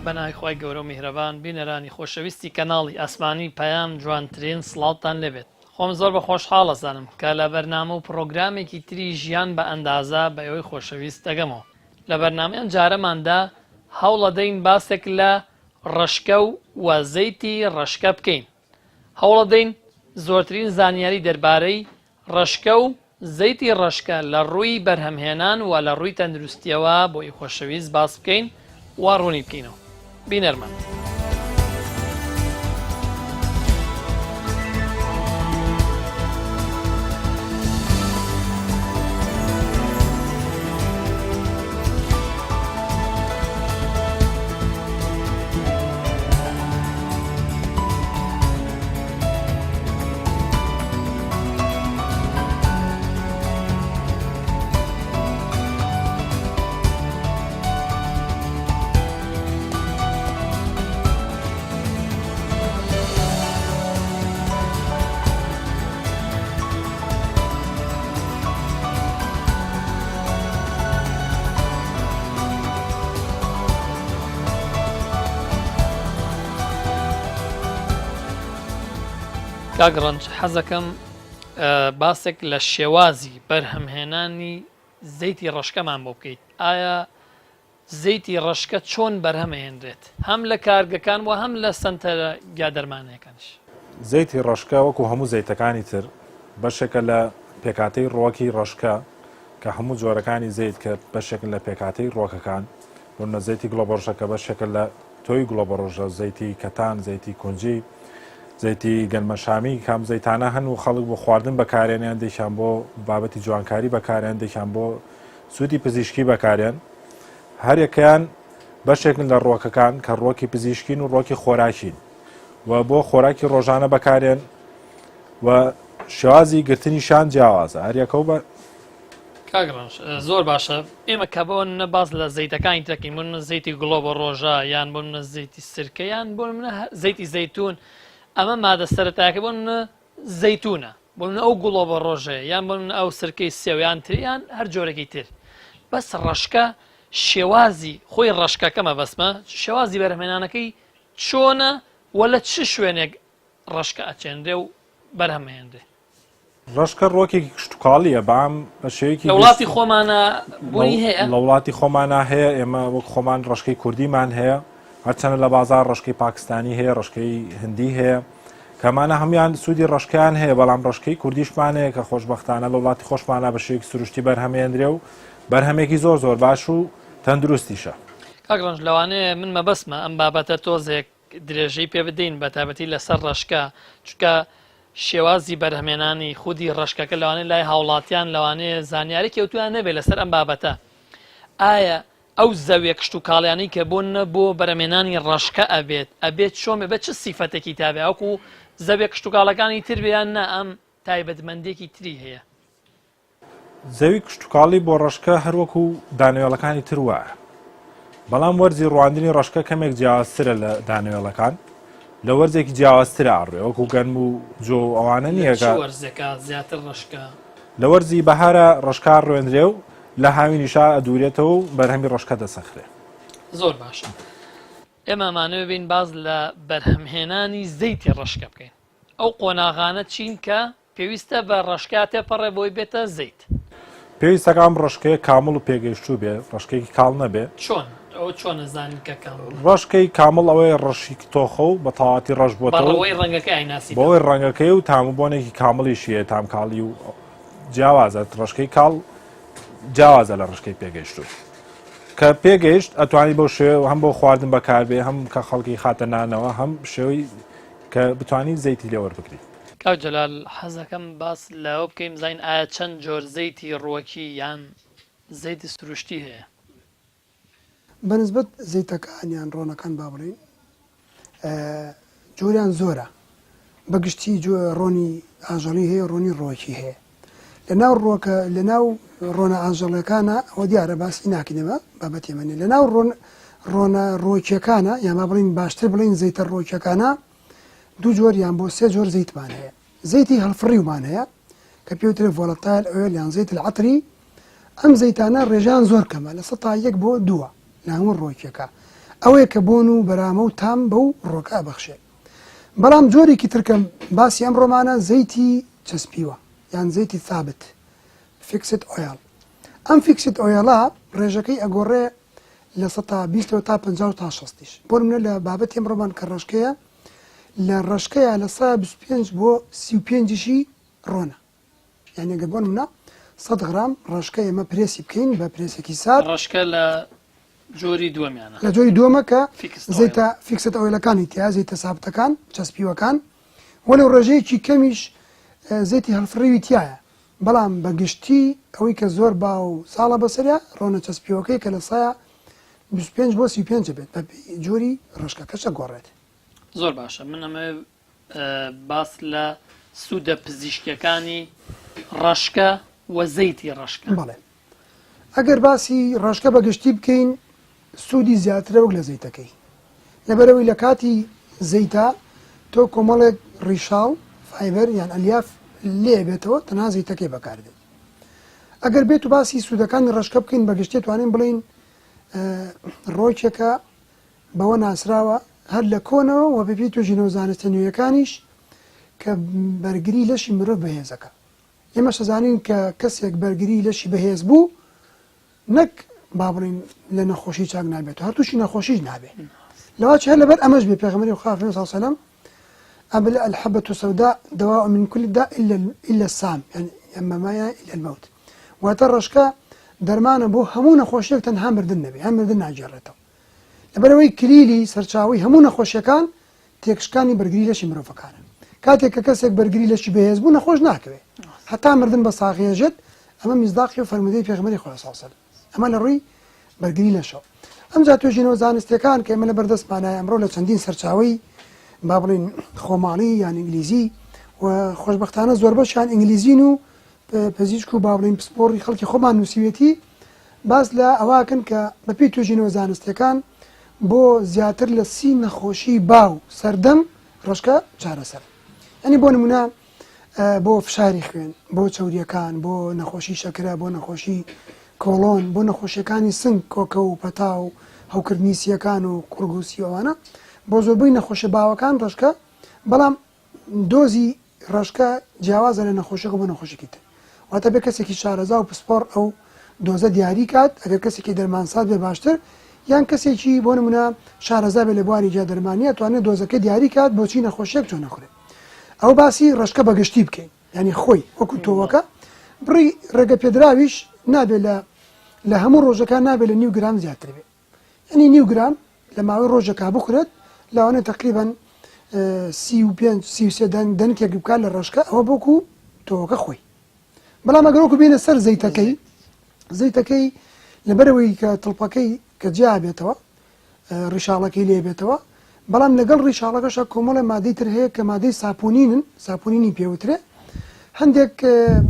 بەناوی خوای گەورە و میهرەبان بینەرانی خۆشەویستی کەناڵی ئاسمانی پەیام جوانترین سڵاوتان لێبێت خۆم زۆر بە خۆشحاڵ ئەزانم کە لە بەرنامە و پڕۆگرامێکی تری ژیان بە ئەندازە بە ئێوەی خۆشەویست دەگەمەوە لە بەرنامەی ئەم جارەماندا هەوڵەدەین باسێک لە ڕەشکە و و زەیتی ڕەشکە بکەین هەوڵەدەین زۆرترین زانیاری دەربارەی ڕەشکە و زەیتی ڕەشکە لە ڕووی بەرهەمهێنان و لە ڕووی تەندروستیەوە بۆ ی خۆشەویست باس بکەین و ڕوونی بکەینەوە. بینەرمان. کاک ڕەنج حەزەکەم باسێک لە شێوازی بەرهەمهێنانی زەیتی ڕەشکەمان بۆ بکەیت ئایا زەیتی ڕەشکە چۆن بەرهەمەهێنرێت هەم لە کارگەکان و هەم لە سەنتەرە گیادەرمانەکانیش؟ زەیتی ڕەشکە وەکو هەموو زەیتەکانی تر بەشێکە لە پێکهاتەی ڕوەکی ڕەشکە کە هەموو جۆرەکانی زەیت کە بەشێکن لە پێکهاتەی ڕوەکەکان بۆ نمونە زەیتی گڵۆبەڕۆژە کە بەشێکە لە تۆوی گوڵەبەڕۆژە، زەیتی کەتان، زەیتی کونجی، زەیتی گەنمەشامی، کام زەیتانە هەن و خەڵک بۆ خواردن بەکارێن، هەندێکیان بۆ بابەتی جوانکاری بەکارێن، هەندێکیان بۆ سوودی پزیشکی بەکارێن. هەریەکەیان بەشێکن لە ڕوەکەکان کە ڕوەکی پزیشکین و ڕوەکی خۆراکین و بۆ خۆراکی ڕۆژانە بەکارێن و شێوازی گرتنیشان جیاوازە هەریەکە و بە کاک ڕەنج زۆر باشە ئێمە کە بۆ نمونە باس لە زەیتەکانی ترەکەین بۆ نمونە زەیتی گڵۆ بە ڕۆژە یان بۆ نمونە زەیتی سرکە یان بۆ نمونە زەیتی زەیتون ئەمە مادە سەرەتایەکە بۆ نمونە زەیتونە بۆ نمونە ئەو گوڵۆ بە ڕۆژەیە یان بۆ نمونە ئەو سرکەی سێو یان تر یان هەر جۆرێکی تر بەس ڕەشکە شێوازی خۆی ڕەشکەکە مەبەستمە شێوازی بەرهەمهێنانەکەی چۆنە و لە چ شوێنێک ڕەشکە ئەچێنرێ و بەرهەمهێنرێ؟ ڕەشکە ڕوەکێکی کشتوکاڵیە بەعام بە شێوەیەکی لە وڵاتی خۆمانە بوونی هەیە؟ لە وڵاتی خۆمانە هەیە ئێمە وەک خۆمان ڕەشکەی کوردیمان هەیە هەرچەنە لە بازار ڕەشکەی پاکستانی هەیە ڕەشکەی هندی هەیە کەمانە هەموان سوودی ڕەشکیان هەیە بەڵام ڕەشکەی کوردیشمان هەیە کە خۆشببختانە لە وڵاتی خۆشمانە بە شێوەیەکی سروشتی بەرهەمێنرێ و بەرهەمێکی زۆر زۆر باش و تەندروستیشە. کاک ڕەنج لەوانەیە من مەبەستمە ئەم بابەتە تۆزێک درێژەی پێ بدەین بەتایبەتی لەسەر ڕەشکە چونکە شێوازی بەرهەمێنانی خودی ڕەشکەکە لەوانەیە لای هاوڵاتیان لەوانەیە زانیاری کەوتویان نەبێت لەسەر ئەم بابەتە ئایا ئەو زەویە کشتوکاڵیانەی کە بۆ نە بۆ بەرەمێنانی ڕەشکە ئەبێت ئەبێت چۆن بێ بە چ سیفەتێکی تابێ ئەوکو زەویە کشتوکاڵەکانی تر بێ یان نا ئەم تایبەتمەندێکی تری هەیە؟ زەوی کشتوکاڵی بۆ ڕەشکە هەروەکو دانەوێڵەکانی تر وایە بەڵام وەرزی ڕواندنی ڕەشکە کەمێک جیاوازترە لە دانەوێڵەکان لە وەرزێکی جیاوازترە ئەڕوێ وەکو گەنم و جۆ و ئەوانە نییە کە وەرزێکە زیاتر ڕەشکە لە وەرزی بەهارە ڕەشکا ڕوێندرێ و لە هاوینیشا ئەدورێتەوە و بەرهەمی ڕەشکە دەسەخرێ. زۆر باشە ئێمە ئەمانەوێ بین باس لە بەرهەمهێنانی زەیتی ڕەشکە بکەین ئەو قۆناغانە چین کە پێویستە بە ڕەشکە تێپەڕێ بۆی بێتە زەیت. پێویستە ئەم ڕەشکەیە کامڵ و پێگەیشتوو بێ، ڕەشکەیەکی کاڵ نەبێ. چۆن؟ ئەوە چۆن ئەزانین کە کامڵە؟ ڕەشکەی کامڵ ئەوەیە ڕەشی تۆخە و بە تەواوەتی ڕەش بۆتەوە. بە ڕەوەی ڕەنگەکەی ئەیناسیتەوە. بەوەی ڕەنگەکەی و تام و بۆنێکی کامڵیشی هەیە، تام کاڵی و جیاوازە، ڕەشکەی کاڵ جیاوازە لە ڕەشکەی پێگەیشتوو. کە پێگەیشت ئەتوانی بەو شێوە هەم بۆ خواردن بەکاربێ، هەم کە خەڵکی خاتە نانەوە، هەم شێوەی کە بتوانی زەیتی لێ وەربگری. کاک جەلال حەزەکەم باس لەوە بکەین بزانین ئایا چەند جۆر زەیتی ڕووەکی یان زەیتی سروشتی هەیە؟ بە نسبەت زەیتەکان یان ڕۆنەکان با بڵێین جۆریان زۆرە بە گشتی ڕۆنی ئاژەڵی هەیە ڕۆنی ڕووەکی هەیە لە ناو ڕۆکە لە ناو ڕۆنە ئاژەڵەکانە ئەوە دیارە باسی ناکەین ئێمە بابەتی ئێمە نیە لە ناو ڕۆن ڕۆنە ڕۆکیەکانە یان با بڵین باشتر بڵین زەیتە ڕۆکیەکانە دوو جۆر یان بۆ سێ جۆر زەیتمان هەیە زەیتی هەڵفڕیومان هەیە کە پێوترێ volatile oil یان زەیت العطری ئەم زەیتانە ڕێژان زۆر کەمە لە سەتا یەک بۆ دووە لە هەموو ڕۆکیەکە. ئەوەیە کە بۆن و بەرامە و تام بەو ڕۆکە ئەبەخشێ. بەڵام جۆرێکی تر کە باسی ئەمڕۆمانە زەیتی چەسپیوە یان زەیتی ثابت، Fixed Oil. ئەم Fixed Oil ە ڕێژەکەی ئەگۆڕێ لە سەتا بیستەوە تا 50 و تا شەستیش. بۆ نمونە لە بابەتی ئەمڕۆمان کە ڕەشکەیە لە ڕەشکەیە لە سا 25 بۆ 35 یشی ڕۆنە. یانی ئەگەر بۆ نمونە سەد غرام ڕەشکە ئێمە پرێسی بکەین بە پرێسێکی سارد. ڕەشکە لە جۆری دووەمیانە. لە جۆری دووەمە کە زەیتە fixed oil ەکانی تیا زەیتە سابتەکان چەسپیوەکان وەلو ڕێژەیەکی کەمیش زەیتی هەڵفڕیوی تایە بەڵام بە گشتی ئەوەی کە زۆر باو و زاڵە بەسەریا ڕۆنە چەسپیوەکەی کە لە سایە 25 بۆ 35 بێت بە جۆری ڕەشکەکەش ئەگۆڕێت. زۆر باشە من ئەمەوێ باس لە سوودە پزیشکیەکانی ڕەشکە و زەیتی ڕەشکە. بەڵێ ئەگەر باسی ڕەشکە بە گشتی بکەین سوودی زیاترە وەک لە زەیتەکەی لەبەرەوەی لە کاتی زەیتا تۆ کۆمەڵێک ڕیشاڵ fiber یان ئەلیاف لێ بێتەوە تەنها زەیتەکەی بەکاردێت ئەگەر بێت و باسی سوودەکانی ڕەشکە بکەین بە گشتی توانین بڵین ڕۆکێکە بەوە ناسراوە هەر لە کۆنەوە و بەپێی توێژینەوە زانستە نوێیەکانیش کە بەرگری لەشی مرۆڤ بەهێزەکا. ئێمەش ئەزانین کە کەسێک بەرگری لەشی بەهێز بوو نەک با بڵێین لە نەخۆشی چاک نابێت و هەر تووشی نەخۆشیش نابێ. لەواچ هەر لەبەر ئەمەش بێ پێغەمبەری خوا فەرمی صلی الله علیه وسلم ئەبل الحبة السوداء دواء من كل داء إلا إلا السام يعني ئەمە إلا الموت واتە ڕەشکە دەرمانە بۆ هەموو نەخۆشیەک تەنها مردن نەبێ هەر مردن ناگێڕێتەوە. لەبەرئەوەی کلیلی سەرچاوەی هەموو نەخۆشیەکان تێکشکانی بەرگری لەشی مرۆڤەکانە. کاتێک کە کەسێک بەرگری لەشی بەهێز بوو نەخۆش ناکەوێ هەتا مردن بە ساغی ئەژێت، ئەمە میسداقی و فەرموودەی پێغەمبەری خوا صلی اللە ئەمە لە ڕووی بەرگری لەشەوە. ئەمجا توێژینەوە زانستیەکان کە ئێمە لە بەردەستمانایە ئەمڕۆ لە چەندین سەرچاوەی با بڵێین خۆماڵی یان ئینگلیزی و خۆشبەختانە زۆربەشیان ئینگلیزین و پزیشک و با بڵێین پسپۆڕی خەڵکی خۆمان نووسیوێتی باس لە ئەوەکەن کە بەپێی توێژینەوە زانستیەکان بۆ زیاتر لە سی نەخۆشی باو سەردەم ڕەشکە چارەسەر یعنی بۆ نمونە بۆ فشاری خوێن بۆ چەوریەکان بۆ نەخۆشی شەکرە بۆ نەخۆشی کۆڵۆن بۆ نەخۆشیەکانی سنگ کۆکە و پەتا و هەوکردنی سیەکان و قوڕگ و سیەوانە بۆ زۆربەی نەخۆشە باوەکان ڕەشکە بەڵام دۆزی ڕەشکە جیاوازە لە نەخۆشیەکە بۆ نەخۆشیەکی تر واتە بێ کەسێکی شارەزا و پسپۆڕ ئەو دۆزە دیاری کات ئەگەر کەسێکی دەرمانساز بێ باشتر یان کەسێکی بۆ نمونە شارەزا بێ لە بواری گیا دەرمانیە توانێت دۆزەکە دیاری کات بۆچی نەخۆشیەک چۆن نەخورێت ئەو باسی ڕەشکە بەگشتی بکەین یعنی خۆی وەکو تۆوەکە بڕی ڕێگە پێدراویش نابێت لە لە هەموو ڕۆژەکان نابێت لە نیو گرام زیاتر بێ یەعنی نیو گرام لە ماوەی ڕۆژێکا بخورێت لەوانەیە تەقریبەن 35 33 دەنکێک بکات لە ڕەشکە ئەوە بۆکو تۆوەکە خۆی بەڵام ئەگەر وەکو بینە سەر زەیتەکەی زەیتەکەی لەبەرەوەی کە تڵپەکەی کە جیا بێتەوە ڕیشاڵەکەی لێ بێتەوە بەڵام لەگەڵ ڕیشاڵەکەشە کۆمەڵە مادەی تر هەیە کە مادەی ساپۆنینن ساپۆنینی پێوترێ هەندێک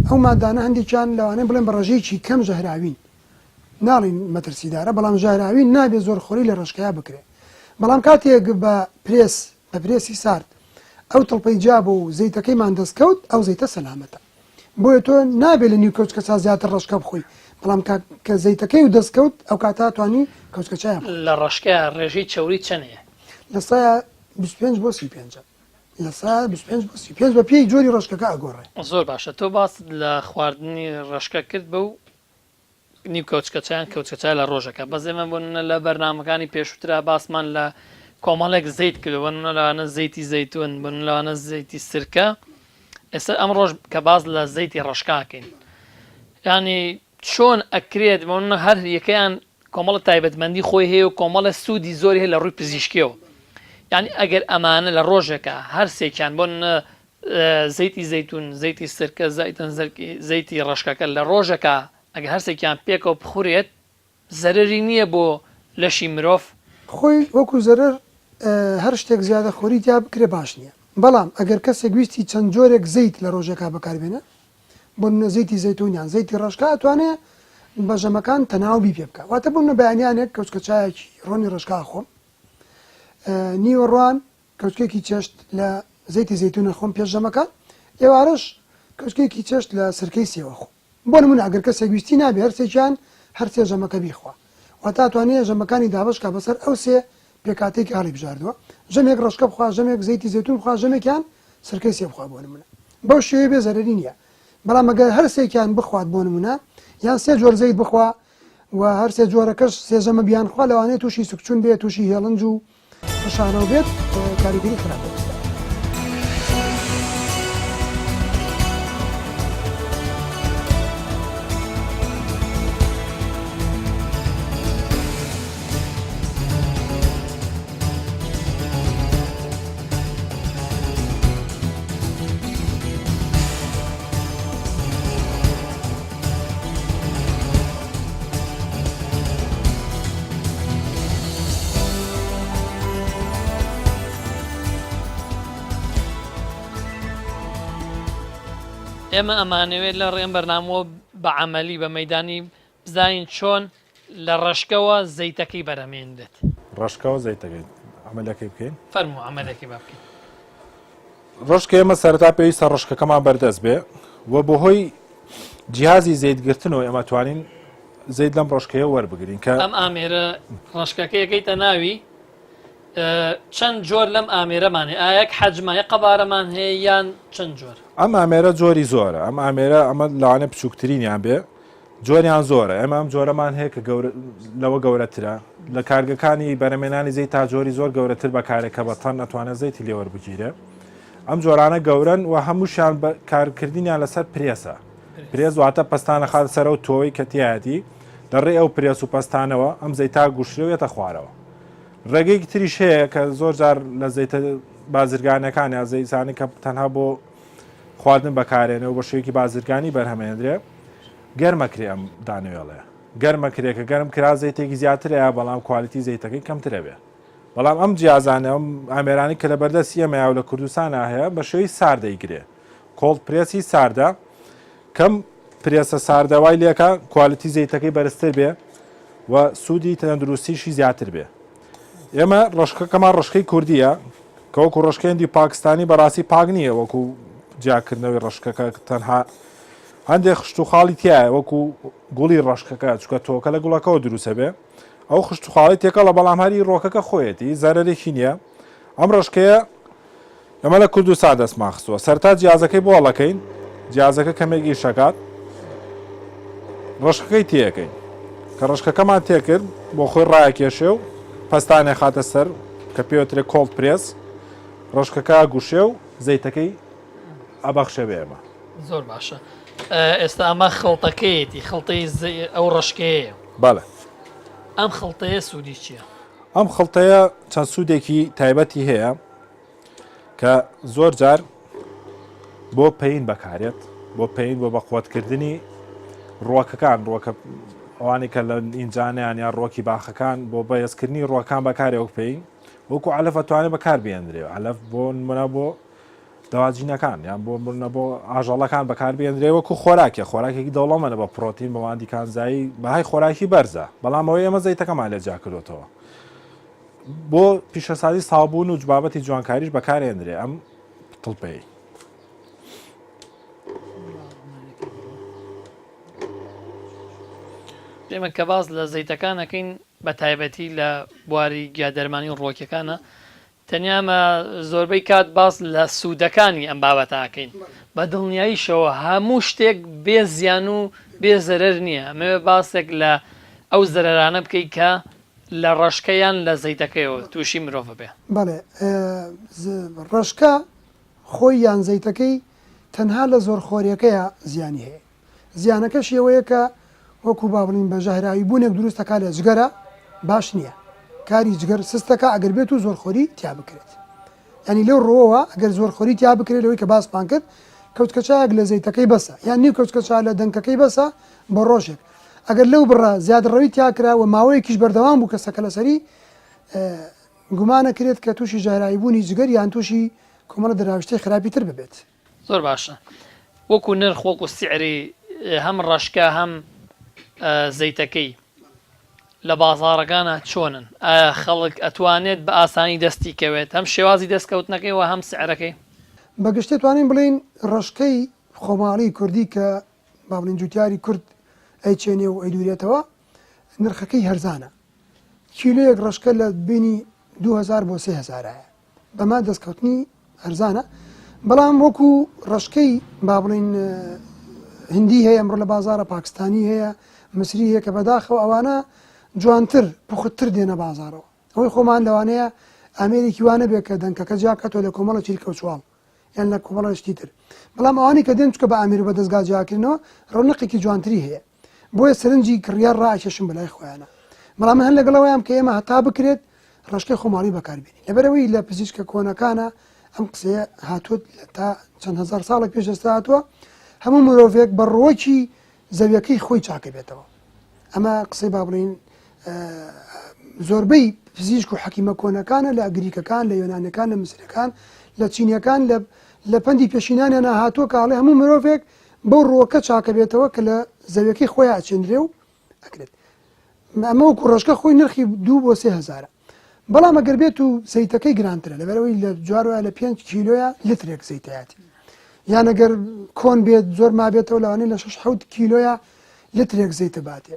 ئەو مادانە هەندێکیان لەوانەیە بڵێن بە ڕێژەیەکی کەم ژەهراوین ناڵێین مەترسیدارە بەڵام ژەهراوی نابێ زۆر خۆری لە ڕەشکەیا بکرێ بەڵام کاتێک بە پرێس بە پرێسی سارد ئەو تڵپەی جیا بۆ و زەیتەکەیمان دەست کەوت ئەو زەیتە سەلامەتە بۆیە تۆ نابێ لە نیو کەوچکە چا زیاتر ڕەشکە بخۆی بەڵام کە زەیتەکەی و دەست کەوت ئەو کاتە توانی کەوچکە چای بخۆی. لە ڕەشکەیا ڕێژەی چەوری چەنەیە؟ لە سایە 25 بۆ 35 لە سایە 25 بۆ 35 بە پێی جۆری ڕەشکەکە ئەگۆڕێ. زۆر باشە تۆ باست لە خواردنی ڕەشکە کرد بەو نیو کەوچکە چا یان کەوچکە چا لە ڕۆژەکە بەس ئێمە بۆ نمونە لە بەرنامەکانی پێشووترا باسمان لە کۆمەڵێک زەیت کردو بۆ نمونە لەوانە زەیتی زەیتون بۆ نمونە لەوانە زەیتی سرکە ئێستا ئەمڕۆژ کە باس لە زەیتی ڕەشکاکەین ینی چۆن ئەکرێت بۆ نمونە هەر یەکەیان کۆمەڵە تایبەتمەندی خۆی هەیە و کۆمەڵە سوودی زۆری هەیە لە ڕووی پزیشکیەوە یعنی ئەگەر ئەمانە لە ڕۆژێکە هەر سێکیان بۆ زەیتی زەیتون، زەیتی سرکە، زەیتن زەیتی ڕەشکەکە لە ڕۆژەکا ئەگەر هەرسێکیان پێکەوە بخورێت زەرەری نییە بۆ لەشی مرۆڤ؟ خۆی وەکو زەرەر هەر شتێک زیادە خۆری تیا بکرێ باش نییە بەڵام ئەگەر کەسێک ویستی چەند جۆرێک زەیت لە ڕۆژێکا بەکار بێنێ بۆ نمونە زەیتی زەیتون یان زەیتی ڕەشکا ئەتوانێ بە ژەمەکان تەناوبی پێ بکا واتە بۆ نمونە بەیانیانێک کەوچکە چایەکی ڕۆنی ڕەشکا ئەخۆم نیوەڕوان کەوچکێکی چێشت لە زەیتی زەیتون ئەخۆم پێش ژەمەکە، ئێوارەش کەوچکێکی چێشت لە سرکەی سێو ئەخۆم. بۆ نموونە ئەگەر کەسێک ویستی نابێ هەرسێکیان هەر سێ ژەمەکە بیخوا. واتە ئەتوانێ ژەمەکانی دابەش کا بەسەر ئەو سێ. پێکهاتەیەکی هەڵیبژاردووە ژەمێک ڕەشکە بخوا ژەمێک زەیتی زەیتون بخوا ژەمێکیان سرکەی سێ بخوا بۆ نمونە بەو شێوەیە بێ زەرەری نییە بەڵام ئەگەر هەر سێکیان بخوات بۆ نمونە یان سێ جۆر زەیت بخوا و هەر سێ جۆرەکەش سێ ژەمە بیانخوا لەوانەیە تووشی سکچون بێت تووشی هێڵنج و ڕشانەوە بێت کاریگەری خراپ دەبێت. ئێمە ئەمانەوێت لە ڕێم بەرنامەوە بە عەمەلی بە مەدانی بزانین چۆن لە ڕەشکەوە زەیتەکەی بەرهەمێنرێت. ڕەشکەوە زەیتەکەی عەمەلەکەی بکەین. فەرموو عەمەلەکەی با بکەین. ڕەشکە ئێمە سەرەتا پێویستە ڕەشکەکەمان بەردەست بێ و بەهۆی جیهازی زەیتگرتنەوە ئێمە توانین زەیت لەم ڕەشکەیە وەربگرین کە ئەم ئامێرە ڕەشکەکە یەکەیتە ناوی چەند جۆر لەم ئامێرەمان هەیە ئایا یەک حەجمە یەک قەبارەمان هەیە یان چەند جۆر؟ ئەم ئامێرە جۆری زۆرە ئەم ئامێرە ئەمە لەوانە بچووکترینیان بێ جۆریان زۆرە، ئێمە ئەم جۆرەمان هەیە کە گەورە لەوە گەورەترە، لە کارگەکانی بەرەمێنانی زەیت تا جۆری زۆر گەورەتر بەکارێ کە بە تەن ئەتوانێت زەیتی لێ وەربگیرێ. ئەم جۆرانە گەورەن و هەمووشیان بە کارکردنیان لەسەر پرێسە. پرێس واتە پەستانە خاتە سەر ئەو تۆوەی کە تیایەتی، لە ڕێی ئەو پرێس و پەستانەوە ئەم زەیتە گوشرێ و یەتە خوارەوە. ڕێگەیەکی تریش هەیە کە زۆر جار لە زەیتە بازرگانەکان یا زەیتانی کە تەنها بۆ خواردن بەکارێنێ و بە شێوەیەکی بازرگانی بەرهەمێنرێ گەرمەکرێ ئەم دانەوێڵەیە گەرمەکرێ کە گەرم کرا زەیتێکی زیاترەیە بەڵام quality زەیتەکەی کەمترە بێ بەڵام ئەم جیازانە ئەم ئامێرانی کە لە بەردەست ئێمەیە و لە کوردستانە هەیە بە شێوەی سارد دەیگرێ cold press ی ساردە کەم پرێسە ساردە وای لێکە quality زەیتەکەی بەرزتر بێ و سوودی تەندروستیشی زیاتر بێ ئێمە ڕەشکەکەمان ڕەشکەی کوردیە کە وەکو ڕەشکەی هندی پاکستانی بەڕاستی پاک نییە وەکو جیاکردنەوەی ڕەشکەکە تەنها هەندێک خشت و خاڵی تایە وەکو گوڵی ڕەشکەکە چکە تۆکە لە گوڵەکەەوە دروسە بێ ئەو خشت و خاڵی تێکەڵە بەڵام هەری ڕۆکەکە خۆیەتی زەرەرێکی نییە ئەم ڕەشکەیە ئەمە لە کوردستان دەستمان خستووە سەرتا جیازەکەی بۆ هەڵەکەین جیازەکە کەمێک ئیشەکات ڕەشکەکەی تێەکەین کە ڕەشکەکەمان تێکرد بۆ خۆی ڕایەکێشێ و پەستانێ خاتە سەر کە پێوترێ cold press ڕەشکەکە گوشێ و زەیتەکەی ئەبەخشێ بە ئێمە. زۆر باشە ئێستا ئەمە خڵتەکەیەتی خڵتەی ئەو ڕەشکەیە بەڵێ ئەم خڵتەیە سوودی چییە؟ ئەم خڵتەیە چەند سوودێکی تایبەتی هەیە کە زۆر جار بۆ پەین بەکارێت بۆ پەین بۆ بەقوتکردنی ڕوەکەکان ڕوەکە ئەوانەی کە لە ئینجانیان یا ڕۆکی باخەکان بۆ بەهێزکردنی ڕوەکان بەکارێ وەک پەین وەکو علف ئەتوانێت بەکار بێنرێ علف بۆ نمونە بۆ دەواجینەکان یان بۆ مرنە بۆ ئاژەڵەکان بەکاربێنرێ وەکو خۆراکێ خۆراکێکی دەوڵەمەنە بە پرۆتین بە مادی کانزایی بەهای خۆراکی بەرزە بەڵام ئەوەی ئێمە زەیتەکەمان لێ جیا کردوتەوە بۆ پیشەسازی سابوون و بابەتی جوانکاریش بەکارێنرێ ئەم تڵپەی. ئێمە کە باس لە زەیتەکان ئەکەین بە تایبەتی لە بواری گیادەرمانی و ڕوەکیەکانە تەنیا ئەمە زۆربەی کات باس لە سوودەکانی ئەم بابەتە ئەکەین بە دڵنیاییشەوە هەموو شتێک بێ زیان و بێ زەرەر نییە ئەمەوێ باسێک لە ئەو زەرەرانە بکەی کە لە ڕەشکە یان لە زەیتەکەیەوە تووشی مرۆڤ بێ. بەڵێ ڕەشکە خۆی یان زەیتەکەی تەنها لە زۆرخۆریەکەیا زیانی هەیە زیانەکەشی ئەوەیە کە وەکو با بڵین بە ژەهراوی بوونێک دروست دەکات لە جگەرە باش نییە کاری جگەر سست دەکات ئەگەر بێت و زۆرخۆری تیا بکرێت ینی لەو ڕووەوە ئەگەر زۆرخۆری تیا بکرێت لەوەی کە باسمان کرد کەوچکە چایەک لە زەیتەکەی بەسە یان نیو کەوچکە چا لە دەنکەکەی بەسە بۆ ڕۆژێک ئەگەر لەو بڕە زیادڕەوی تیا کرا و ماوەیەکیش بەردەوام بوو کەسەکە لەسەری گومانەکرێت کە تووشی ژەهراوی بوونی جگەر یان تووشی کۆمەڵە دەراوشتەی خراپی تر ببێت. زۆر باشە وەکو نرخ وەکو سعری هەم ڕەشکە هەم زەیتەکەی لە بازاڕەکانا چۆنن ئایا خەڵک ئەتوانێت بە ئاسانی دەستی کەوێت هەم شێوازی دەستکەوتنەکەی وە هەم سعرەکەی؟ بە گشتی ئەتوانین بڵێین ڕەشکەی خۆماڵی کوردی کە با بڵێین جوتیاری کورد ئەیچێنێ و ئەیدورێتەوە نرخەکەی هەرزانە کیلۆیەک ڕەشکە لە بینی. 2000 بۆ 3000 هەیە بەمە دەستکەوتنی ئەرزانە بەڵام وەکو ڕەشکەی با بڵین هندی هەیە ئەمڕۆ لە بازارە پاکستانی هەیە مسری هەیە کە بەداخەوە ئەوانە جوانتر پوختتر دێنە بازارەوە ئەوەی خۆمان لەوانەیە ئامێرێکی وانە بێت کە دەنکەکە جیاکاتەوە لە کۆمەڵە چیلکە و چواڵ یان لە کۆمەڵە شتی تر بەڵام ئەوانەی کە دێن چکە بە ئامێر و بە دەستگا جیاکردنەوە ڕەونەقێکی جوانتری هەیە بۆیە سەرنجی کڕیار ڕائەکێشن بەلای خۆیانە بەڵام من هەر لەگەڵەوەیام کە ئێمە هەتا بکرێت ڕەشکەی خۆماڵی بەکاربێنین لەبەرئەوەی لە پزیشکە کۆنەکانە ئەم قسەیە هاتووە تا چەند هەزار ساڵێک پێش ئێستا هاتووە هەموو مرۆڤێک بە ڕووەکی زەویەکەی خۆی چاکە بێتەوە ئەمە قسەی با بڵین زۆربەی پزیشک و حەکیمە کۆنەکانە لە گریکەکان لە یۆنانەکان لە مسرەکان لە چینیەکان لە لە پەندی پێشینانیانە هاتووە کاڵێ هەموو مرۆڤێک بەو ڕووەکە چاکە بێتەوە کە لە زەویەکەی خۆی ئەچێنرێ و ئەکرێت ئەمە وەکو ڕەشکە خۆی نرخی دوو بۆ سێ هەزارە بەڵام ئەگەر بێت و زەیتەکەی گرانترە لەبەرەوەی لە جوار وایە لە پێنج کیلۆیە لترێک زەیتەیەتی یان ئەگەر کۆن بێت زۆر مابێتەوە لەوانەیە لە شەش حەوت کیلۆیە لترێک زەیتە باتێ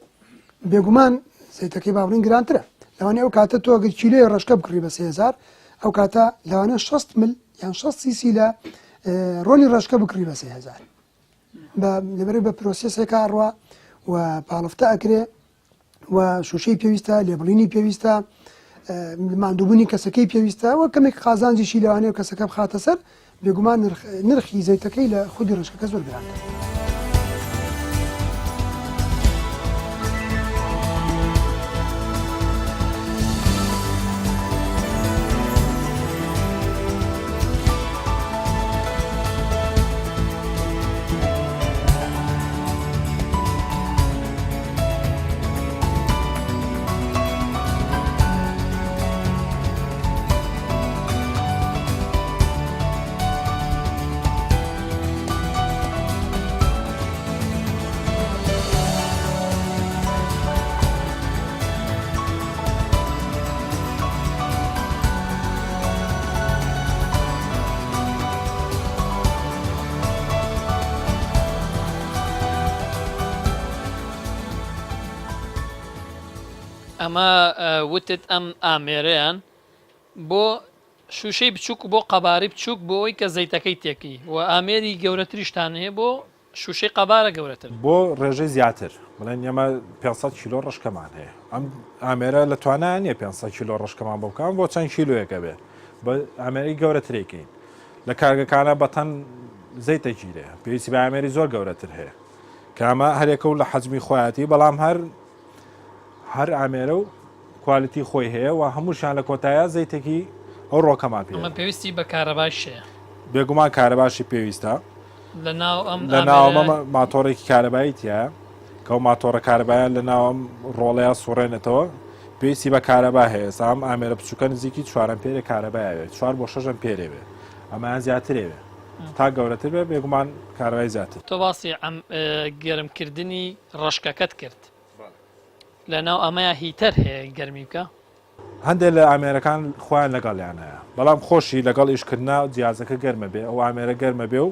بێگومان زەیتەکەی با بڵین گرانترە لەوانەیە ئەو کاتە تۆ ئەگەر کیلۆی ڕەشکە بکڕی بە 3000 ئەو کاتە لەوانەیە 60 مل یان 60 سیسی لە ڕۆنی ڕەشکە بکڕی بە 3000 بە لەبەرەی بە پرۆسێسێکا ئەڕوا و پاڵفتە ئەکرێ و شوشەی پێویستە لێبڵینی پێویستە ماندووبوونی کەسەکەی پێویستە و کەمێک قازانجیشی لەوانەیە کەسەکە بخاتە سەر بێگومان نرخی زەیتەکەی لە خودی ڕشکەکە زۆر گرانترە. ئەمە وتت ئەم ئامێرەیان بۆ شوشەی بچووک و بۆ قەبارەی بچووک بۆ ئەوەی کە زەیتەکەی تێکی و ئامێری گەورەتریشتان هەیە بۆ شوشەی قەبارە گەورەتر. بۆ ڕێژەی زیاتر بڵێن ئێمە 500 کیلۆ ڕەشکەمان هەیە ئەم ئامێرە لە توانایان نییە 500 کیلۆ ڕەشکەمان بۆ بکەم بۆ چەند کیلۆیەکە بێ بە ئامێری گەورەترێکین لە کارگەکانە بە تەن زەیتە گیرێ پێویستی بە ئامێری زۆر گەورەتر هەیە کامە هەرێکە و لە حەجمی خۆیەتی بەڵام هەر هەر ئامێرە و quality خۆی هەیە و هەمووشیان لە کۆتایە زەیتێکی ئەو ڕۆکەمان پێ ئەمە پێویستی بە کارەبایش هەیە. بێگومان کارەباشی پێویستە. لە ناو ئەم لە ناو ئەمە ماتۆڕێکی کارەبایی تایە کە ئەو ماتۆڕە کارەبایە لە ناو ئەم ڕۆڵەیە سوڕێنێتەوە پێویستی بە کارەبا هەیە ئێستا ئەم ئامێرە بچووکە نزیکی چوارەم پێرێ کارەبایە بێت چوار بۆ شەشەم پێرێ بێ ئەمەیان زیاترێ بێ تا گەورەتر بێ بێگومان کارەبای زیاتر. تۆ باسی گەرمکردنی ڕەشکەکەت کرد لەناو ئەمەیا heater هەیە گەرمی بکا؟ هەندێک لە ئامێرەکان خۆیان لەگەڵیان هەیە بەڵام خۆشی لەگەڵ ئیشکردنا جیازەکە گەرمە بێ ئەو ئامێرە گەرمە بێ و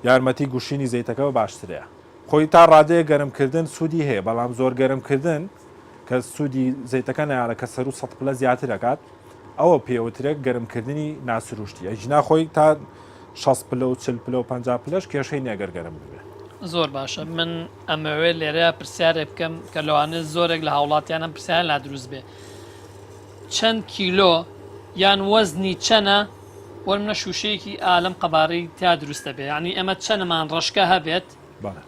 یارمەتی گوشینی زەیتەکە بە باشترەیە خۆی تا ڕادەیە گەرمکردن سوودی هەیە بەڵام زۆر گەرمکردن کە سوودی زەیتەکە نایارە کە سەرو سە پلە زیاتر ئەکات ئەوە پێوترێت گەرمکردنی ناسروشتی ئەگینا خۆی تا 60 پلە و 40 پلە و 50 پلەش کێشەی نییە گەر گەرم ببێ. زۆر باشە من ئەمەوێ لێرەیا پرسیارێک بکەم کە لەوانەیە زۆرێک لە هاوڵاتیان ئەم پرسیارە لا دروست بێ چەند کیلۆ یان وەزنی چەنە وەرمنە شوشەیەکی ئالم قەبارەی تیا دروست دەبێ یعنی ئەمە چەنەمان ڕەشکە هەبێت بەڵێ.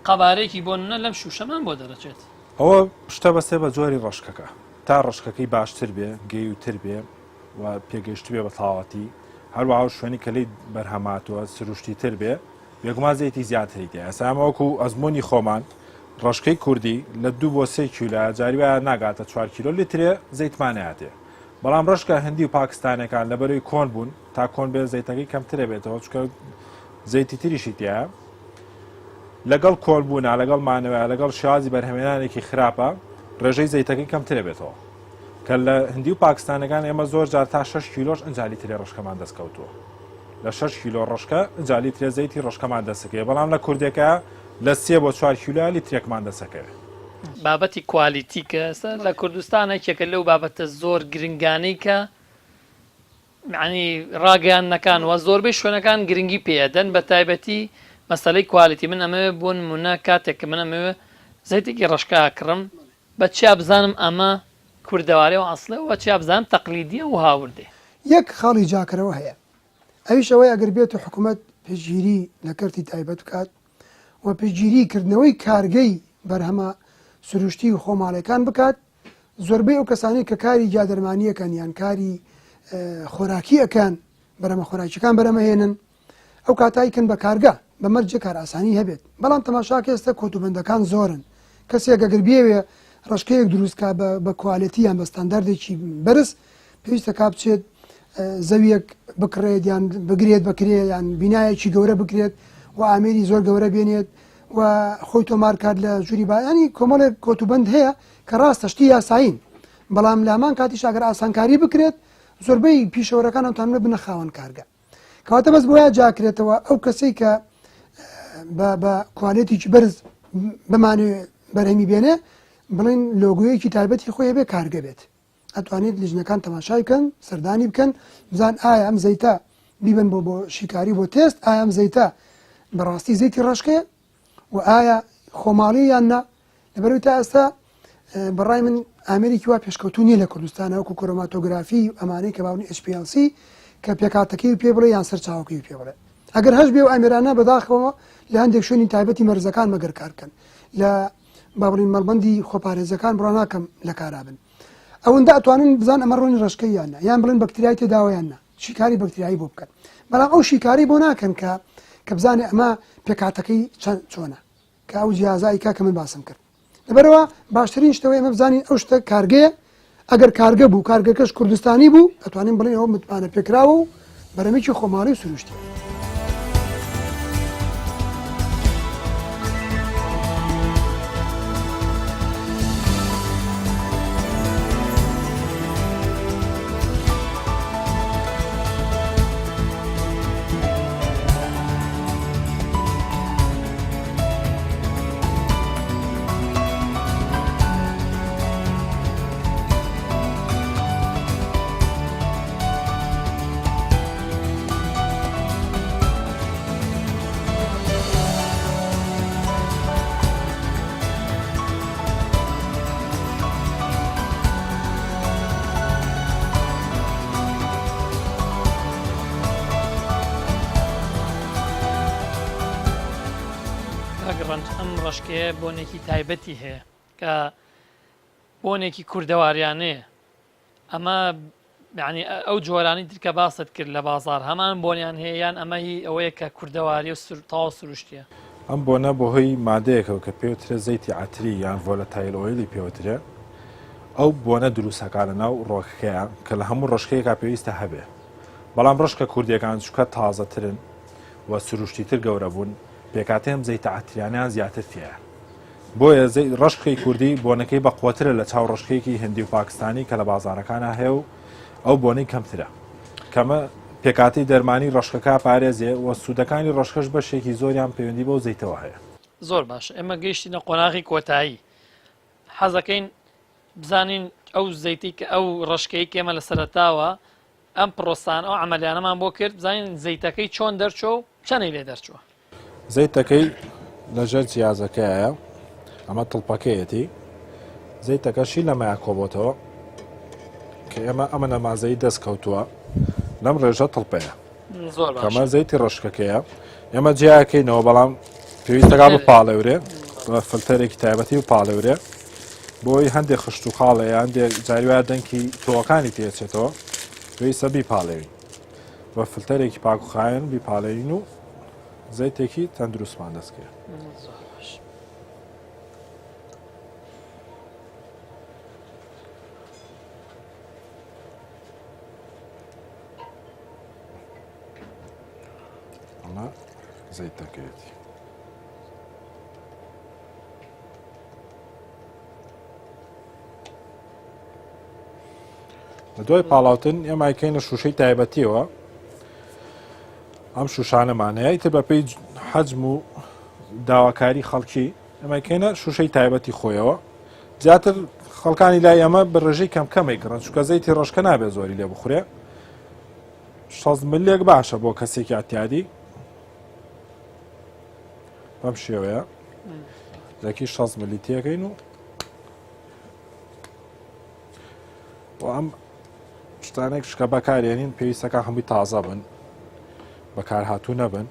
قەبارەیەکی بۆ نە لەم شوشەمان بۆ دەرەچێت. ئەوە پشتە بەستێ بە جۆری ڕەشکەکە تا ڕەشکەکەی باشتر بێ گەیوتر بێ و پێگەیشتبێ بە تەواوەتی هەروەها ئەو شوێنی کە لێی بەرهەماتووە سروشتی تر بێ بێگومان زەیتی زیاتری تێ ئێستا ئەمە وەکو ئەزمموی خۆمان ڕەشکەی کوردی لە دوو بۆ سێ کیلۆ جاری وایە ناگاتە چوار کیلۆ لیترێ زەیتمانەیاتێ بەڵام ڕەشکە هندی و پاکستانەکان لەبەرەی کۆن بوون تا کۆن بێ زەیتەکەی کەمترە بێتەوە چکە زەیتی تریشی تایە لەگەڵ کۆن بوونا لەگەڵ مانەوە لەگەڵ شێوازی بەرهەمێنانێکی خراپە ڕێژەی زەیتەکەی کەمترە بێتەوە کە لە هندی و پاکستانەکان ئێمە زۆر جار تا 6 کیلۆش ئەنجا لیترێ ڕەشکەمان دەست کەوتووە لە 6 کیلۆ ڕەشکە ئەنجا لیترێ زەیتی ڕەشکەمان دەستەکەوێ بەڵام لە کوردێکە لە سێ بۆ چوار کیلۆ لیترێکمان دەستەکەوێ. بابەتی quality کە ئێستا لە کوردستان یەکێکە لەو بابەتە زۆر گرنگانەی کە. یانی ڕاگەیاندنەکان و زۆربەی شوێنەکان گرنگی پێ ئەدەن بە تایبەتی مەسەلەی quality من ئەمەوێ بۆ نمونە کاتێک کە من ئەمەوێ زەیتێکی ڕەشکە ئەکڕم بە چیا بزانم ئەمە کوردەوارێ و ئەسڵێ و بە چیا بزانم تەقلیدیە و هاوردەیە. یەک خاڵی جاکەرەوە هەیە ئەویش ئەوەیە ئەگەر بێتو حکومەت پشتگیری لە کەرتی تایبەت بکات و پشتگیری کردنەوەی کارگەی بەرهەمە سروشتی و خۆماڵیەکان بکات زۆربەی ئەو کەسانەی کە کاری گیادەرمانی ئەکەن یان کاری خۆراکی ئەکەن بەرەمە خۆراکیەکان بەرەمەهێنن ئەو کاتە ئەیکەن بە کارگە بە مەرجێ کارئاسانی هەبێت بەڵام تەماشاکە ئێستا کۆتوبەندەکان زۆرن کەسێک ئەگەر بیەوێ ڕەشکەیەک دروست کا بە quality یان بە ستانداردێکی بەرز پێویستە کا بچێت زەویەک بکڕێت یان بگرێت بەکرێ یان بینایەکی گەورە بکرێت و ئامێری زۆر گەورە بێنێت و خۆی تۆمار کات لە ژووری بایانی کۆمەڵێک کۆتوبەند هەیە کە ڕاستە شتی یاسایین بەڵام لە هەمان کاتیش ئەگەر ئاسانکاری بکرێت زۆربەی پیشەوەرەکان ئەتوانن ببنە خاوەن کارگە کەواتە بەس بۆیە جاکرێتەوە ئەو کەسەی کە بە quality ێکی بەرز بمانێ بەرهەمی بێنێ بڵین لۆگویەکی تایبەتی خۆی هەبێ کارگە بێت ئەتوانێت لیژنەکان تەماشای بکەن سەردانی بکەن بزان ئایا ئەم زەیتە بیبن بۆ بۆ شیکاری بۆ تێست ئایا ئەم زەیتە بەڕاستی زەیتی ڕەشکەیە و ئایا خۆماڵی یان نا لەبەرئەوەی تا ئێستا بەڕای من ئامێرێکی وا پێشکەوتوو نییە لە کوردستانە وەکو کۆرۆماتۆگرافی و ئەمانەی کە باونی HPLC کە پێکهاتەکەی و پێ بڵێ یان سەرچاوەکەی و پێ بڵێ ئەگەر هەش بێ و ئامێرانە بەداخەوە لە هەندێک شوێنی تایبەتی مەرزەکان مەگەر کار بکەن لە با بڵین مەڵبەندی خۆپارێزەکان بڕا ناکەم لە کارا بن ئەوەندە ئەتوانن بزان ئەمە ڕۆنی ڕەشکەی یان نا یان بڵێن بەکتریای تێداوە یان نا شیکاری بەکتریایی بۆ بکەن بەڵام ئەو شیکاری بۆ ناکەن کە کە بزانێ ئەمە پێکهاتەکەی چەند چۆنە کە ئەو جیازە ئەیکا کە من باسم کرد لەبەرەوە باشترین شتەوە ئێمە بزانین ئەو شتە کارگەیە ئەگەر کارگە بوو کارگەکەش کوردستانی بوو ئەتوانین بڵێن ئەوە متمانە پێکراوە و بەرەمێکی خۆماڵی و سروشتی. کاک ڕەنج ئەم ڕەشکەیە بۆنێکی تایبەتی هەیە کە بۆنێکی کوردەواریانەیە ئەمە یعنی ئەو جۆرانی تر کە باست کرد لە بازار هەمان بۆنیان هەیە یان ئەمە هی ئەوەیە کە کوردەواری و سر تەواو سروشتیە ئەم بۆنە بەهۆی مادەیەکەوە کە پێوترێ زەیتی عەتری یان volatile oil ی پێوترێ ئەو بۆنە دروستەکە لە ناو ڕۆکەکەیە کە لە هەموو ڕەشکەیەکا پێویستە هەبێ بەڵام ڕەشکە کوردیەکان چونکە تازەترن و سروشتیتر گەورە بوون پێکهاتەی ئەم زەیتە عەتریانەیان زیاتر تیایە بۆیە ڕەشکەی کوردی بۆنەکەی بەقوەترە لە چاو ڕەشکەیەکی هندی و پاکستانی کە لە بازارەکانە هەیە و ئەو بۆنەی کەمترە کەمە پێکاتی دەرمانی ڕەشکەکە پارێزێ و سوودەکانی ڕەشکەش بەشێکی زۆریان پەیوەندی بەو زەیتەوە هەیە. زۆر باش ئێمە گەیشتینە قۆناغی کۆتایی حەزەکەین بزانین ئەو زەیتی کە ئەو ڕەشکەی کێمە لە سەرەتاوە ئەم پرۆسان ئەو عملیانەمان بۆ کرد بزانین زەیتەکەی چۆن دەرچۆ و چەنەی لێ دەرچووە. زەیتەکەی لەژێر جیازەکەیە ئەمە تڵپەکەیەتی زەیتەکەشی لەمەیا کۆبۆتەوە کە ئێمە ئەمە نەمازەی دەست کەوتووە لەم ڕێژە تڵپەیە کەمە زەیتی ڕشکەکەیە ئێمە جیاکەینەوە بەڵام پێویستەکە بپاڵێورێ بە فلتەرێکی تایبەتی و پاڵێورێ بۆی هەندێک خشت و خاڵەیە هەندێک جاریوە دەنکی تۆوەکانی تێچێتەوە پێویستە بیپاڵێوین بە فلتەرێکی پاک و خاوێن بیپاڵێین و زەیتێکی تەندروستمان دەستکەوێت. ئەمە زەیتەکەیەتی. لە دوای پاڵاوتن ئێمە ئەیکەینە شوشەی تایبەتیەوە ئەم شوشانەمان هەیە ئیتر بەپێی حەجم و داواکاری خەڵکی ئێمە ئەیکەینە شوشەی تایبەتی خۆیەوە زیاتر خەڵکانی لای ئەمە بە ڕێژەی کەم کەمێک گڕن چونکە زەیتی ڕەشکە نابێت زۆری لێ بخورێ. 6 ملێک باشە بۆ کەسێکی ئەتیادی بەم شێوەیە لەکی 6 ملی تێکەین و و ئەم شتانێک شکە بەکارێنین پێویستەکە هەمووی تازە بن بەکارهاتوو نەبن.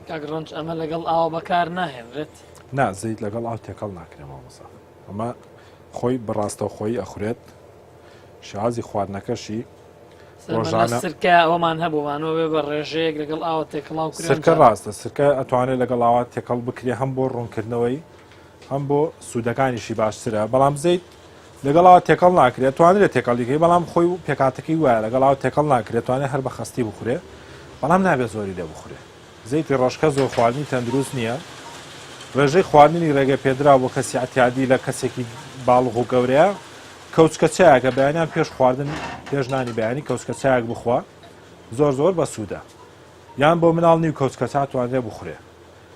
کاک ڕەنج ئەمە لەگەڵ ئاوە بەکار ناهێنرێت؟ نا زەیت لەگەڵ ئاو تێکەڵ ناکرێ مامۆسا ئەمە خۆی بەڕاستەوخۆیی ئەخورێت شێوازی خواردنەکەشی ڕۆژانە سرکە ئەومان هەبوومانەوە بێ بە ڕێژەیەک لەگەڵ ئاوە تێکەڵاو سرکە ڕاستە سرکە ئەتوانێت لەگەڵ ئاوا تێکەڵ بکرێ هەم بۆ ڕوونکردنەوەی هەم بۆ سوودەکانیشی باشترە بەڵام زەیت لەگەڵ ئاو تێکەڵ ناکرێت توانرێت تێکەڵیکەی بەڵام خۆی و پێکاتەکەی وایە لەگەڵ ئاو تێکەڵ ناکرێت توانێت هەر بە خەستی بخورێ بەڵام نابێت زۆری لێ بخورێ زەیتی ڕەشکە زۆر خواردنی تەندروست نییە ڕێژەی خواردنی ڕێگە پێدراو بۆ کەسی ئەتیادی لە کەسێکی باڵغ و گەورەیە کەوچکە چایەکە بەیانیان پێش خواردن پێش نانی بەیانی کەوچکە چایەک بخوا زۆر زۆر بەسوودە یان بۆ مناڵ نیو کەوچکە چا توانرێ بخورێ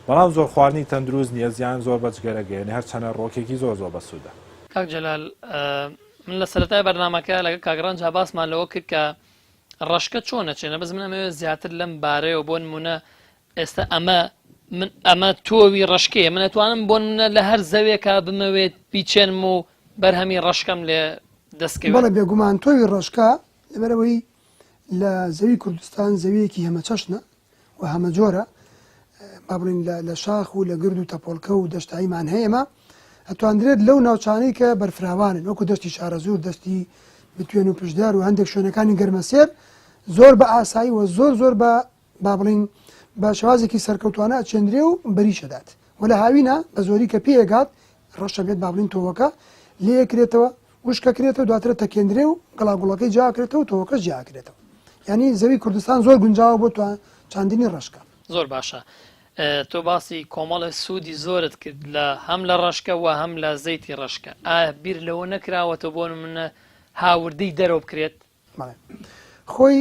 بەڵام زۆر خواردنی تەندروست نییە زیان زۆر بە جگەرە گەیەنێ هەرچەنە ڕۆکێکی زۆر زۆر بەسوودە. کاک جەلال من لە سەرەتای بەرنامەکە لەگەڵ کاک ڕەنجا باسمان لەوە کرد کە ڕەشکە چۆن ئەچێنە بەس من ئەمەوێت زیاتر لەم بارەیەوە بۆ نمونە ئێستا ئەمە من ئەمە تۆوی ڕەشکەیە من ئەتوانم بۆ نمونە لە هەر زەوێکا بمەوێت بیچێنم و بەرهەمی ڕەشکەم لێ دەستکەوێت بەڵێ بێگومان تۆوی ڕەشکە لەبەرئەوەی لە زەوی کوردستان زەویەکی هەمەچەشنە و هەمەجۆرە با بڵین لە شاخ و لە گرد و تەپۆڵکە و دەشتاییمان هەیە ئێمە ئەتواندرێت لەو ناوچانەی کە بەرفراوانن وەکو دەشتی شارەزوور دەشتی بتوێن و پشدەر و هەندێک شوێنەکانی گەرمەسێر زۆر بە ئاسایی و زۆر زۆر بە با بڵین بە شێوازێکی سەرکەوتوانە ئەچێندرێ و بەریشەدات و لە هاوینە بە زۆری کە پێگات ڕەشە بێت با بڵین تۆوەکە لێکرێتەوە وشکەکرێتەوە دواترە تەکێندرێ و گەڵاگوڵەکەی جیاکرێتەوە و تۆوەکەش جیاکرێتەوە یانی زەوی کوردستان زۆر گونجاوە بۆ چاندنی ڕەشکە. زۆر باشە تۆ باسی کۆمەڵێ سوودی زۆرت کرد لە هەم لە ڕەشکە و هەم لە زەیتی ڕەشکە ئایا بیر لەوە نەکراوەتەوە بۆ نمونە هاوردەی دەرەوە بکرێت؟ بەڵێ خۆی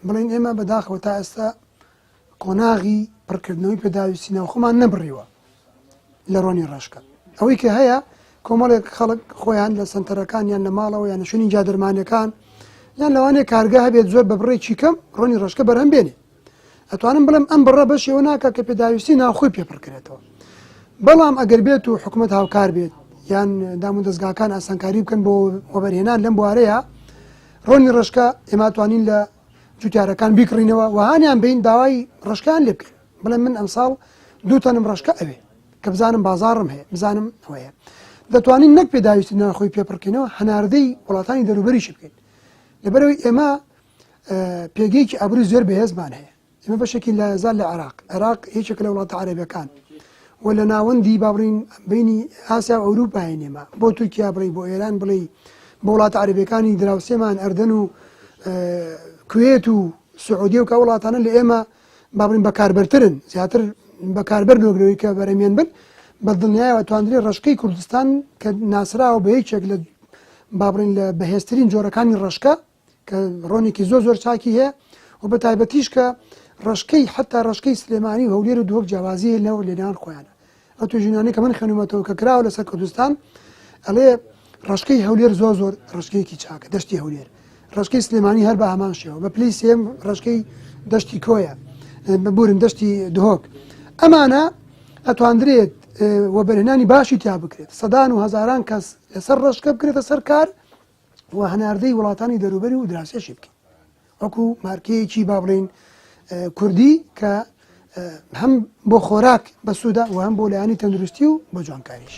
بڵێن ئێمە بەداخەوە تا ئێستا قۆناغی پڕکردنەوەی پێداویستی ناوخۆمان نەبڕیوە لە ڕۆنی ڕەشکە ئەوەی کە هەیە کۆمەڵێک خەڵک خۆیان لە سنتەرەکان یان لە ماڵەوە یان لە شوێنی جادەرمانەکان یان لەوانەیە کارگە هەبێت زۆر بە بڕێکی کەم ڕۆنی ڕەشکە بەرهەم بێنێ ئەتوانم بڵێم ئەم بڕە بەشێوە ناکە کە پێداویستی ناوخۆی پێ پڕکرێتەوە بەڵام ئەگەر بێت و حکومەت هاوکار بێت یان دام و دەستگاکان ئاسانکاری بکەن بۆ وەبەرهێنان لەم بوارەیە ڕۆنی ڕەشکە ئێمە توانین لە جوتیارەکان بیکڕینەوە و هانیان بین داوای ڕەشکان لێ بکەین بڵێن من ئەمساڵ دوو تەنم ڕەشکە ئەوێ کە بزانم بازاڕم هەیە بزانم ئەوەیە دەتوانین نەک پێداویستی ناخۆی پێ پڕکەینەوە هەناردەی وڵاتانی دەروبەریشی بکەین لەبەرەوەی ئێمە پێگەیەکی ئابووری زۆر بەهێزمان هەیە ئێمە بەشێکی لایەزال لە عێراق عێراق یەکێکە لە وڵاتە عەرەبیەکان و لە ناوەندی با بڵین بینی ئاسیا و ئەوروپای نێمە بۆ تورکیا بڵێ بۆ ئێران بڵێ بۆ وڵاتە عەرەبیەکانی دراوسێمان ئەردەن و کوێت و سعودیە و کە وڵاتانە لە ئێمە با بڵین بەکاربەرترن زیاتر بەکاربەر نۆگرەوەی کە بەرەمێن بن بە دڵنیایەوە توانرێ ڕەشکەی کوردستان کە ناسراوە بە یەکێک لە با بڵین لە بەهێزترین جۆرەکانی ڕەشکە کە ڕۆنێکی زۆر زۆر چاکی هەیە و بە تایبەتیش کە ڕەشکەی حتا ڕەشکەی سلێمانی و هەولێر و دهۆک جیاوازی هەیە لەو لەنێوان خۆیانە ئەو توێژینانەی کە من خوێنومەتەوە کە کراوە لەسەر کوردستان ئەڵێ ڕەشکەی هەولێر زۆر زۆر ڕەشکەیەکی چاکە دەشتی هەولێر ڕەشکەی سلێمانی هەر بە هەمان شێوە بە پلی سێم ڕەشکەی دەشتی کۆیە ببورن دەشتی دهۆک ئەمانە ئەتواندرێت وەبەرهێنانی باشی تیا بکرێت سەدان و هەزاران کەس لەسەر ڕەشکە بکرێتە سەر کار و هەناردەی وڵاتانی دەروبەری و دراوسێشی بکەین وەکو مارکەیەکی با بڵین کوردی کە هەم بۆ خۆراک بەسوودە و هەم بۆ لایەنی تەندروستی و بۆ جوانکاریش.